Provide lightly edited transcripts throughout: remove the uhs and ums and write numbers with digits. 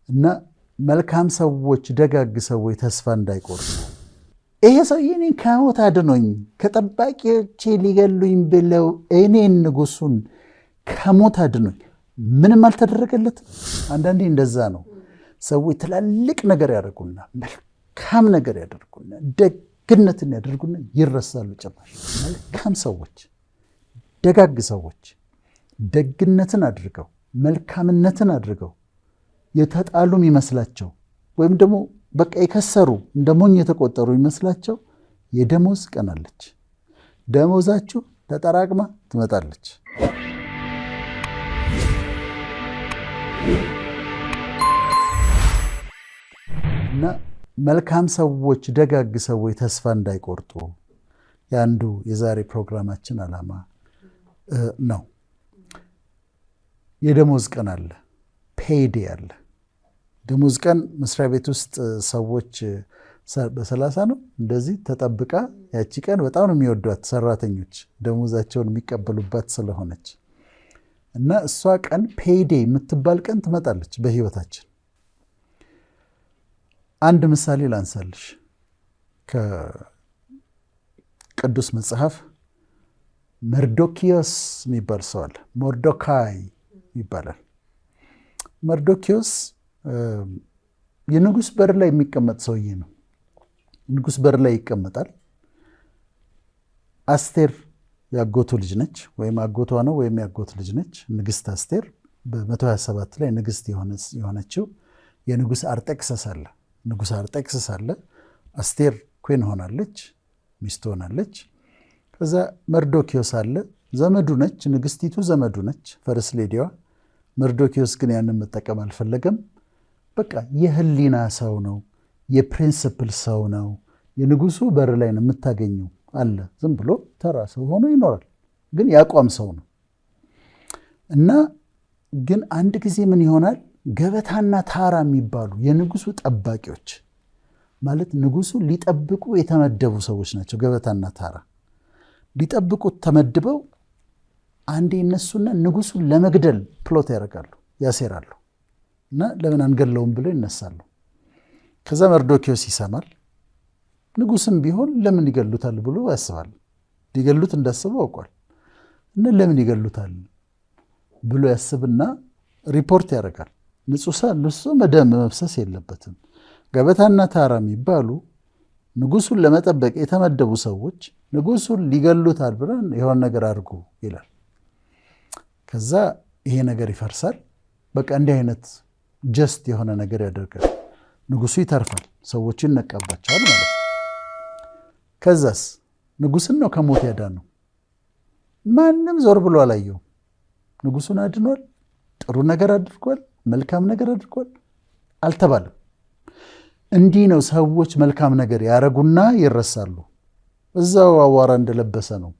እና መልካም ሰዎች፣ ደጋግ ሰዎች ተስፋ እንዳይቆርጡ። ይሄ ሰውዬ እኔን ከሞት አድኖኝ፣ ከጠባቂዎቼ ሊገሉኝ ብለው እኔን ንጉሱን ከሞት አድኖኝ ምንም አልተደረገለትም። አንዳንዴ እንደዛ ነው። ሰዎች ትላልቅ ነገር ያደርጉና መልካም ነገር ያደርጉና ደግነትን ያደርጉና ይረሳሉ። ጭራሽ መልካም ሰዎች፣ ደጋግ ሰዎች ደግነትን አድርገው መልካምነትን አድርገው የተጣሉ የሚመስላቸው ወይም ደግሞ በቃ የከሰሩ እንደ ሞኝ የተቆጠሩ ይመስላቸው የደሞዝ ቀን አለች። ደሞዛችሁ ተጠራቅማ ትመጣለች። እና መልካም ሰዎች፣ ደጋግ ሰዎች ተስፋ እንዳይቆርጡ የአንዱ የዛሬ ፕሮግራማችን ዓላማ ነው። የደሞዝ ቀን አለ፣ payday አለ። ደሞዝ ቀን መስሪያ ቤት ውስጥ ሰዎች በ30 ነው እንደዚህ ተጠብቃ፣ ያቺ ቀን በጣም ነው የሚወዷት ሰራተኞች ደሞዛቸውን የሚቀበሉባት ስለሆነች። እና እሷ ቀን payday የምትባል ቀን ትመጣለች በህይወታችን። አንድ ምሳሌ ላንሳልሽ ከቅዱስ መጽሐፍ። መርዶኪዮስ የሚባል ሰው አለ። ሞርዶካይ ይባላል። መርዶኪዮስ የንጉስ በር ላይ የሚቀመጥ ሰውዬ ነው። ንጉስ በር ላይ ይቀመጣል። አስቴር ያጎቱ ልጅ ነች፣ ወይም አጎቷ ነው ወይም ያጎት ልጅ ነች። ንግስት አስቴር በ127 ላይ ንግስት የሆነችው የንጉስ አርጤክሰስ አለ። ንጉስ አርጤክሰስ አለ። አስቴር queen ሆናለች፣ ሚስት ሆናለች። ከዛ መርዶኪዮስ አለ፣ ዘመዱ ነች፣ ንግስቲቱ ዘመዱ ነች፣ first lady ዋ። መርዶኪዮስ ግን ያንን መጠቀም አልፈለገም። በቃ የህሊና ሰው ነው፣ የ principle ሰው ነው። የንጉሱ በር ላይ ነው የምታገኘው አለ። ዝም ብሎ ተራ ሰው ሆኖ ይኖራል፣ ግን የአቋም ሰው ነው። እና ግን አንድ ጊዜ ምን ይሆናል? ገበታና ታራ የሚባሉ የንጉሱ ጠባቂዎች፣ ማለት ንጉሱ ሊጠብቁ የተመደቡ ሰዎች ናቸው። ገበታና ታራ ሊጠብቁ ተመድበው አንዴ ይነሱና ንጉሱን ለመግደል plot ያደርጋሉ፣ ያሴራሉ። እና ለምን አንገለውም ብለው ይነሳሉ። ከዛ መርዶኪዮስ ይሰማል። ንጉስም ቢሆን ለምን ይገሉታል ብሎ ያስባል። ሊገሉት እንዳስበው አውቋል። እና ለምን ይገሉታል ብሎ ያስብና ሪፖርት ያደርጋል። ንጹህ ደም መፍሰስ የለበትም። ገበታና ታራ የሚባሉ ንጉሱን ለመጠበቅ የተመደቡ ሰዎች ንጉሱን ሊገሉታል ብለን የሆነ ነገር አድርጉ ይላል። ከዛ ይሄ ነገር ይፈርሳል። በቃ እንዲህ አይነት just የሆነ ነገር ያደርጋል። ንጉሱ ይተርፋል፣ ሰዎቹ ይነቃባቸዋል ማለት ነው። ከዛስ ንጉስን ነው ከሞት ያዳነው። ማንም ዞር ብሎ አላየውም። ንጉሱን አድኗል፣ ጥሩ ነገር አድርጓል፣ መልካም ነገር አድርጓል አልተባለም። እንዲህ ነው ሰዎች መልካም ነገር ያረጉና ይረሳሉ። እዛው አዋራ እንደለበሰ ነው፣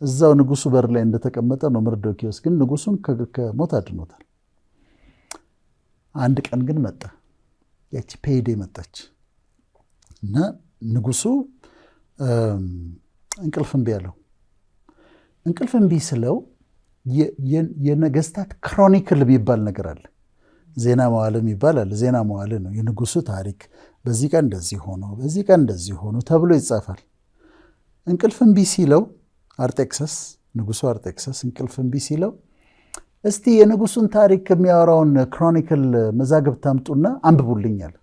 እዛው ንጉሱ በር ላይ እንደተቀመጠ ነው። መርዶኪዮስ ግን ንጉሱን ከሞት አድኖታል። አንድ ቀን ግን መጣ፣ ያቺ payday መጣች እና ንጉሱ እንቅልፍ እምቢ አለው። እንቅልፍ እምቢ ስለው የነገስታት chronicle የሚባል ነገር አለ። ዜና መዋዕል የሚባል አለ። ዜና መዋዕል ነው የንጉሱ ታሪክ። በዚህ ቀን እንደዚህ ሆኖ፣ በዚህ ቀን እንደዚህ ሆኖ ተብሎ ይጻፋል። እንቅልፍ እምቢ ሲለው አርጤክሰስ፣ ንጉሱ አርጤክሰስ እንቅልፍ እምቢ ሲለው እስቲ የንጉሱን ታሪክ የሚያወራውን chronicle መዛግብት አምጡና አንብቡልኛል።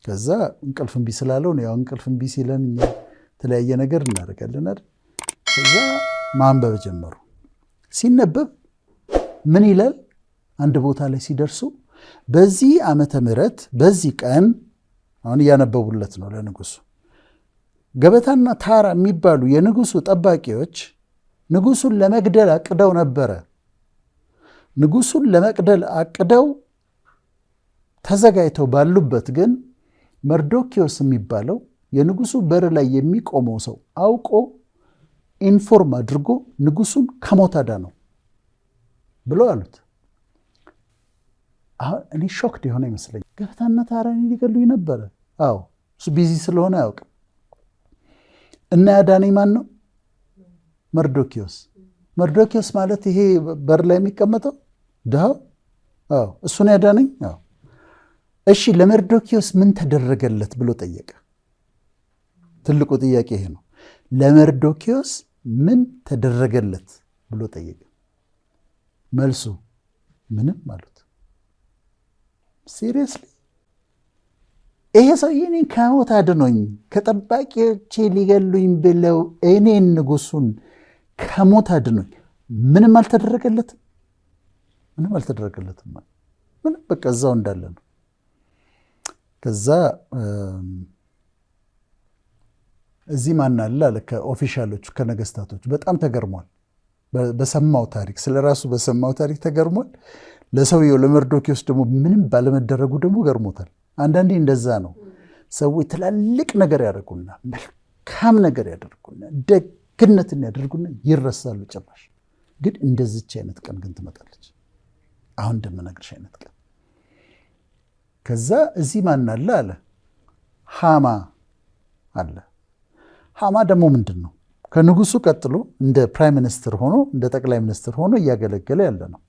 ከዛ እንቅልፍ እምቢ ስላለው ነው፣ ያው እንቅልፍ እምቢ ሲለን እኛ የተለያየ ነገር እናደርጋለን አይደል? ከዛ ማንበብ ጀመሩ። ሲነበብ ምን ይላል? አንድ ቦታ ላይ ሲደርሱ በዚህ ዓመተ ምህረት በዚህ ቀን፣ አሁን እያነበቡለት ነው ለንጉሱ፣ ገበታና ታራ የሚባሉ የንጉሱ ጠባቂዎች ንጉሱን ለመግደል አቅደው ነበረ። ንጉሱን ለመግደል አቅደው ተዘጋጅተው ባሉበት ግን መርዶኪዮስ የሚባለው የንጉሱ በር ላይ የሚቆመው ሰው አውቆ inform አድርጎ ንጉሱን ከሞት አዳነው ብሎ አሉት። አሁን እኔ shocked የሆነ ይመስለኛል። ገበታና ታራን ሊገሉኝ ነበረ። አዎ፣ እሱ busy ስለሆነ አያውቅም። እና ያዳነኝ ማን ነው? መርዶኪዮስ። መርዶኪዮስ ማለት ይሄ በር ላይ የሚቀመጠው ድሃው አዎ። እሱን ያዳነኝ? አዎ። እሺ ለመርዶኪዮስ ምን ተደረገለት ብሎ ጠየቀ። ትልቁ ጥያቄ ይሄ ነው። ለመርዶኪዮስ ምን ተደረገለት ብሎ ጠየቀ። መልሱ ምንም አሉት። Seriously፣ ይሄ ሰውዬ እኔን ከሞት አድኖኝ፣ ከጠባቂዎቼ ሊገሉኝ ብለው እኔን ንጉሱን ከሞት አድኖኝ ምንም አልተደረገለትም። ምንም አልተደረገለትም። ምንም፣ በቃ እዛው እንዳለ ነው። ከዛ እዚህ ማን አለ አለ ከ official ኦቹ፣ ከነገስታቶቹ። በጣም ተገርሟል። በሰማው ታሪክ፣ ስለ ራሱ በሰማው ታሪክ ተገርሟል። ለሰውየው ለመርዶኪዎስ ደግሞ ምንም ባለመደረጉ ደግሞ ገርሞታል። አንዳንዴ እንደዛ ነው። ሰዎች ትላልቅ ነገር ያደርጉና፣ መልካም ነገር ያደርጉና፣ ደግነትን ያደርጉና ይረሳሉ ጭራሽ። ግን እንደዚች አይነት ቀን ግን ትመጣለች። አሁን እንደምነግርሽ አይነት ቀን። ከዛ እዚህ ማን አለ አለ። ሃማ አለ። ሃማ ደግሞ ምንድን ነው? ከንጉሱ ቀጥሎ እንደ prime minister ሆኖ፣ እንደ ጠቅላይ ሚኒስትር ሆኖ እያገለገለ ያለ ነው።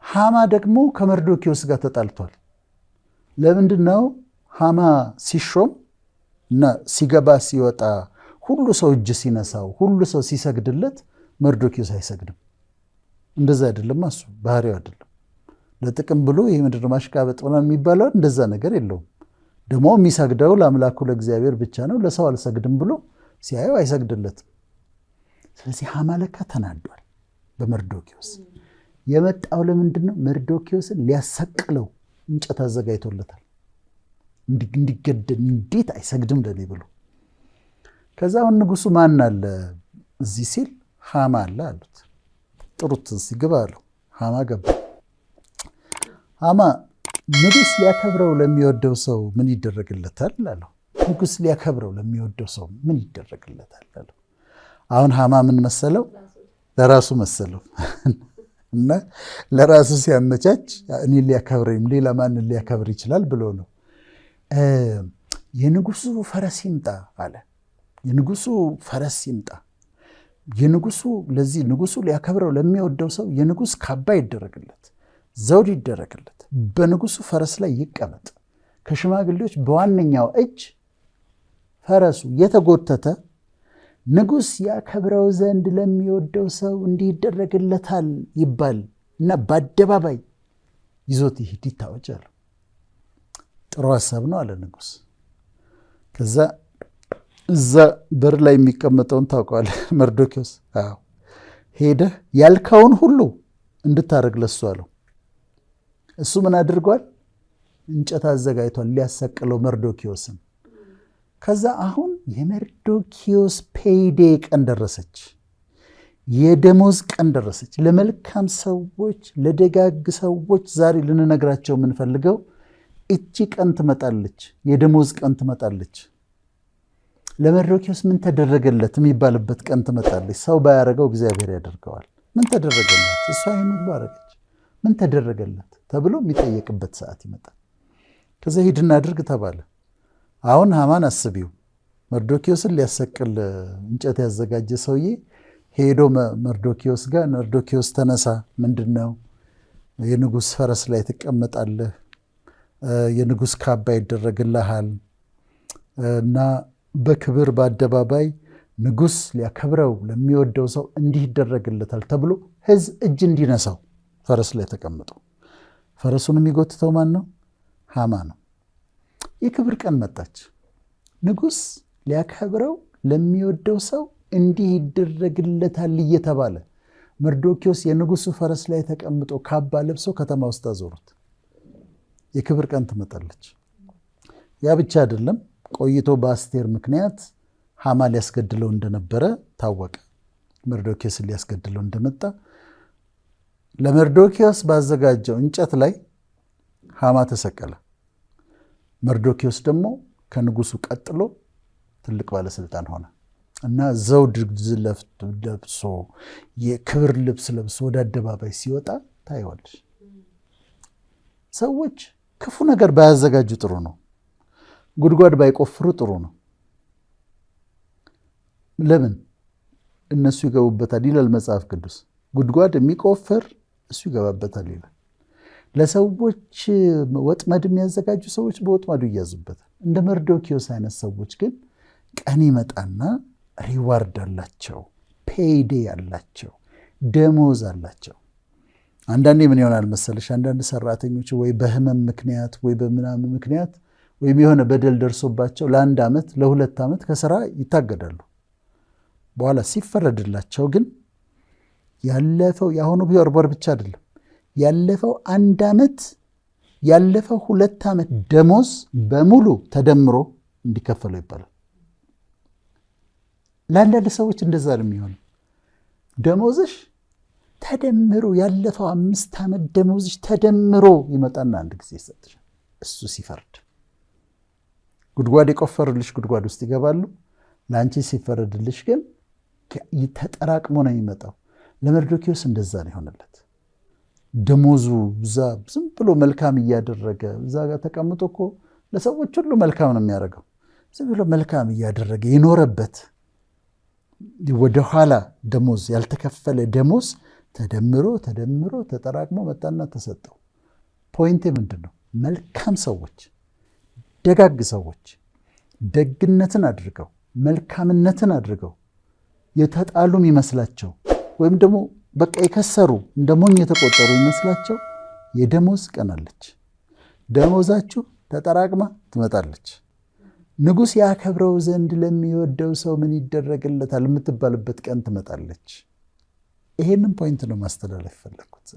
ሃማ ደግሞ ከመርዶኪዎስ ጋር ተጣልቷል። ለምንድን ነው? ሃማ ሲሾም እና ሲገባ ሲወጣ ሁሉ ሰው እጅ ሲነሳው፣ ሁሉ ሰው ሲሰግድለት መርዶኪዎስ አይሰግድም። እንደዛ አይደለም፣ እሱ ባህሪው አይደለም። ለጥቅም ብሎ ይህ ምንድን ነው ማሽቃበጥ ምናምን የሚባለው እንደዛ ነገር የለውም። ደግሞ የሚሰግደው ለአምላኩ ለእግዚአብሔር ብቻ ነው፣ ለሰው አልሰግድም ብሎ ሲያየው አይሰግድለትም። ስለዚህ ሃማ ለካ ተናዷል በመርዶኪዎስ። የመጣው ለምንድን ነው? መርዶኪዎስን ሊያሰቅለው እንጨት አዘጋጅቶለታል፣ እንዲገደል፣ እንዴት አይሰግድም ለኔ ብሎ። ከዛ አሁን ንጉሱ ማን አለ እዚህ ሲል ሃማ አለ አሉት። ጥሩት፣ ሲግባ አለው። ሃማ ገባ። ሃማ ንጉስ ሊያከብረው ለሚወደው ሰው ምን ይደረግለታል አለው። ንጉስ ሊያከብረው ለሚወደው ሰው ምን ይደረግለታል አለው። አሁን ሃማ ምን መሰለው? ለራሱ መሰለው እና ለራሱ ሲያመቻች እኔ ሊያከብረኝ ሌላ ማንን ሊያከብር ይችላል ብሎ ነው። የንጉሱ ፈረስ ይምጣ አለ። የንጉሱ ፈረስ ይምጣ። የንጉሱ ለዚህ ንጉሱ ሊያከብረው ለሚወደው ሰው የንጉስ ካባ ይደረግለት፣ ዘውድ ይደረግለት፣ በንጉሱ ፈረስ ላይ ይቀመጥ፣ ከሽማግሌዎች በዋነኛው እጅ ፈረሱ የተጎተተ፣ ንጉስ ያከብረው ዘንድ ለሚወደው ሰው እንዲህ ይደረግለታል ይባል እና በአደባባይ ይዞት ይሂድ፣ ይታወጅ አለ። ጥሩ ሀሳብ ነው አለ ንጉስ። ከዛ እዛ በር ላይ የሚቀመጠውን ታውቀዋለህ፣ መርዶኪዎስ። አዎ፣ ሄደህ ያልከውን ሁሉ እንድታደርግ ለሱ አለው። እሱ ምን አድርጓል? እንጨት አዘጋጅቷል ሊያሰቅለው መርዶኪዎስን። ከዛ አሁን የመርዶኪዎስ payday ቀን ደረሰች። የደሞዝ ቀን ደረሰች። ለመልካም ሰዎች፣ ለደጋግ ሰዎች ዛሬ ልንነግራቸው የምንፈልገው እቺ ቀን ትመጣለች። የደሞዝ ቀን ትመጣለች። ለመርዶኪዎስ ምን ተደረገለት የሚባልበት ቀን ትመጣለች። ሰው ባያደረገው እግዚአብሔር ያደርገዋል። ምን ተደረገለት? እሷ ይህን ሁሉ አደረገች። ምን ተደረገለት ተብሎ የሚጠየቅበት ሰዓት ይመጣል። ከዛ ሂድና አድርግ ተባለ። አሁን ሃማን አስቢው፣ መርዶኪዎስን ሊያሰቅል እንጨት ያዘጋጀ ሰውዬ ሄዶ መርዶኪዎስ ጋር፣ መርዶኪዎስ ተነሳ፣ ምንድን ነው፣ የንጉሥ ፈረስ ላይ ትቀመጣለህ፣ የንጉሥ ካባ ይደረግልሃል እና በክብር በአደባባይ ንጉሥ ሊያከብረው ለሚወደው ሰው እንዲህ ይደረግለታል ተብሎ ሕዝብ እጅ እንዲነሳው ፈረስ ላይ ተቀምጦ፣ ፈረሱን የሚጎትተው ማን ነው? ሃማ ነው። የክብር ቀን መጣች። ንጉሥ ሊያከብረው ለሚወደው ሰው እንዲህ ይደረግለታል እየተባለ መርዶኪዎስ የንጉሱ ፈረስ ላይ ተቀምጦ ካባ ለብሶ ከተማ ውስጥ አዞሩት። የክብር ቀን ትመጣለች። ያ ብቻ አይደለም። ቆይቶ በአስቴር ምክንያት ሃማ ሊያስገድለው እንደነበረ ታወቀ። መርዶኪዎስን ሊያስገድለው እንደመጣ ለመርዶኪዎስ ባዘጋጀው እንጨት ላይ ሃማ ተሰቀለ። መርዶኪዎስ ደግሞ ከንጉሱ ቀጥሎ ትልቅ ባለስልጣን ሆነ እና ዘውድ ለብሶ፣ የክብር ልብስ ለብሶ ወደ አደባባይ ሲወጣ ታይዋለሽ። ሰዎች ክፉ ነገር ባያዘጋጁ ጥሩ ነው። ጉድጓድ ባይቆፍሩ ጥሩ ነው። ለምን? እነሱ ይገቡበታል ይላል መጽሐፍ ቅዱስ። ጉድጓድ የሚቆፍር እሱ ይገባበታል ይላል። ለሰዎች ወጥመድ የሚያዘጋጁ ሰዎች በወጥመዱ ይያዙበታል። እንደ መርዶኪዮስ አይነት ሰዎች ግን ቀን ይመጣና reward አላቸው፣ payday አላቸው፣ ደሞዝ አላቸው። አንዳንዴ ምን ይሆናል መሰለሽ፣ አንዳንድ ሰራተኞች ወይ በህመም ምክንያት ወይ በምናምን ምክንያት ወይም የሆነ በደል ደርሶባቸው ለ1 ዓመት ለ2 ዓመት ከስራ ይታገዳሉ። በኋላ ሲፈረድላቸው ግን ያለፈው የአሁኑ ወር ብቻ አይደለም፣ ያለፈው 1 ዓመት ያለፈው 2 ዓመት ደሞዝ በሙሉ ተደምሮ እንዲከፈለው ይባላል። ለአንዳንድ ሰዎች እንደዛ ነው የሚሆነው። ደሞዝሽ ተደምሮ ያለፈው 5 ዓመት ደሞዝሽ ተደምሮ ይመጣና አንድ ጊዜ ይሰጥሻል። እሱ ሲፈርድ ጉድጓድ የቆፈሩልሽ ጉድጓድ ውስጥ ይገባሉ። ለአንቺ ሲፈረድልሽ ግን ተጠራቅሞ ነው የሚመጣው። ለመርዶኪዮስ እንደዛ ነው የሆነለት። ደሞዙ እዛ ዝም ብሎ መልካም እያደረገ እዛ ጋር ተቀምጦ እኮ ለሰዎች ሁሉ መልካም ነው የሚያደርገው። ዝም ብሎ መልካም እያደረገ የኖረበት ወደኋላ ደሞዝ ያልተከፈለ ደሞዝ ተደምሮ ተደምሮ ተጠራቅሞ መጣና ተሰጠው። Point ኤ ምንድን ነው? መልካም ሰዎች፣ ደጋግ ሰዎች ደግነትን አድርገው መልካምነትን አድርገው የተጣሉ ይመስላቸው ወይም ደግሞ በቃ የከሰሩ እንደ ሞኝ የተቆጠሩ ይመስላቸው የደሞዝ ቀን አለች። ደሞዛችሁ ተጠራቅማ ትመጣለች። ንጉሥ ያከብረው ዘንድ ለሚወደው ሰው ምን ይደረግለታል የምትባልበት ቀን ትመጣለች። ይሄንን point ነው ማስተላለፍ የፈለኩት።